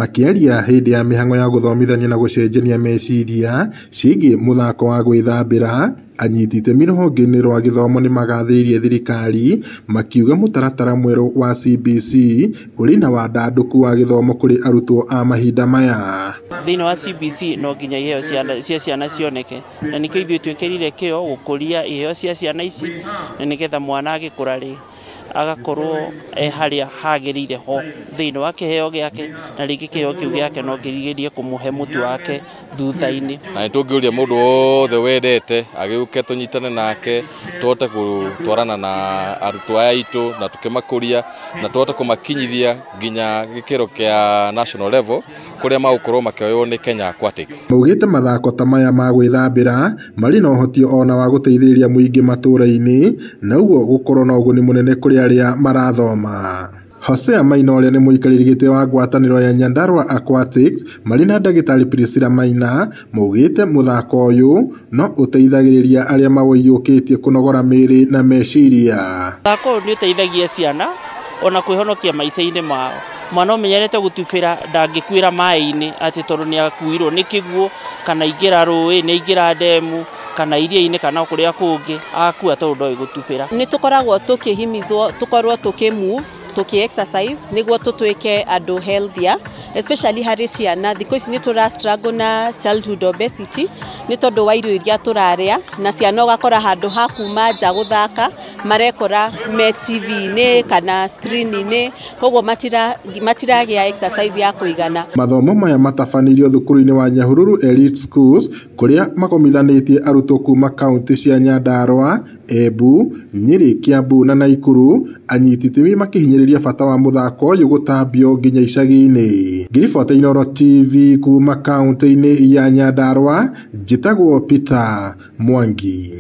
Makĩaria hĩndĩ ya mĩhang'o ya gũthomithania na gũcenjania meciria ciĩgiĩ mũthako wa gwĩthambĩra, anyiti itemi rũhonge-inĩ rwa gĩthomo nĩmagathĩrĩirie thirikari makiuga mũtaratara mwerũ wa CBC ũrĩ na wandandũku wa gĩthomo kũrĩ arutwo a mahinda maya. Thĩinĩ wa CBC no nginya iheo cia ciana cioneke, na nĩkĩo ithuĩ twĩkĩrire kĩo gũkũria iheo cia ciana ici, na nĩgetha mwana agĩkũra rĩ agakorwo e harĩa hagĩrĩire ho thĩinĩ wa kĩheo gĩake, na rĩngĩ kĩheo kĩu gĩake no kĩrigĩrĩrie kũmũhe mũtu wake thutha-inĩ. Na nĩtũngĩũria mũndũ wothe wendete agĩũke tũnyitane nake tũhote gũtwarana na arutwo aya aitũ na tũkĩmakũria na tũhote kũmakinyithia nginya gĩkĩro kĩa national level kũrĩa magũkorwo makĩoywo nĩ Kenya Aquatics. Maugĩte mathako ta maya ma gwĩthambĩra marĩ na ũhoti ona wa gũteithĩrĩria mũingĩ matũũra-inĩ, na ũguo gũkorwo na ũguni mũnene kũrĩ arĩa marathoma. Hosea Maina ũrĩa nĩ mũikarĩri gĩtĩ wa ngwatanĩro ya Nyandarua Aquatics marĩ na ndagĩtarĩ Priscilla Maina maugĩte mũthako ũyũ no ũteithagĩrĩria arĩa maũiyũkĩtie kũnogora mĩĩrĩ na meciria. Mũthako ũyũ nĩ ũteithagia ciana ona kwĩhonokia maica-inĩ mao. Mwana ũmenyerete gũtubĩra ndangĩkuĩra maĩ-inĩ atĩ tondũ nĩ akuirwo nĩ kĩguũ kana aingĩra rũĩ, nĩ aingĩra ndemu kana iria-inĩ kana kũrĩa kũngĩ, akua tondũ ndoĩ gũtubĩra. Nĩ tũkoragwo tũkĩhimizwo tũkorwo tũkĩ move, tũkĩ exercise nĩguo tũtuĩke andũ healthier, especially harĩ ciana. Thikũ ici nĩ tũra struggle na childhood obesity nĩ tondũ wa irio iria tũrarĩa, na ciana ũgakora handũ ha kuma nja gũthaka marekora me TV-inĩ kana screen-inĩ, koguo matiragĩa exercise ya kũigana. Mathomo maya matabanĩirio thukuru-inĩ wa Nyahururu Elite Schools kũrĩa magomithanĩtie arutwo kuma kaunti cia Nyandarua, Embu, Nyeri, Kiambu na Naikuru, anyiti itemi makĩhinyĩrĩria bata wa mũthako ũyũ gũtambio nginya icagi-inĩ. Ngiribota Inooro TV kuma kaunti-inĩ ya Nyandarua, njĩtagwo Peter Mwangi.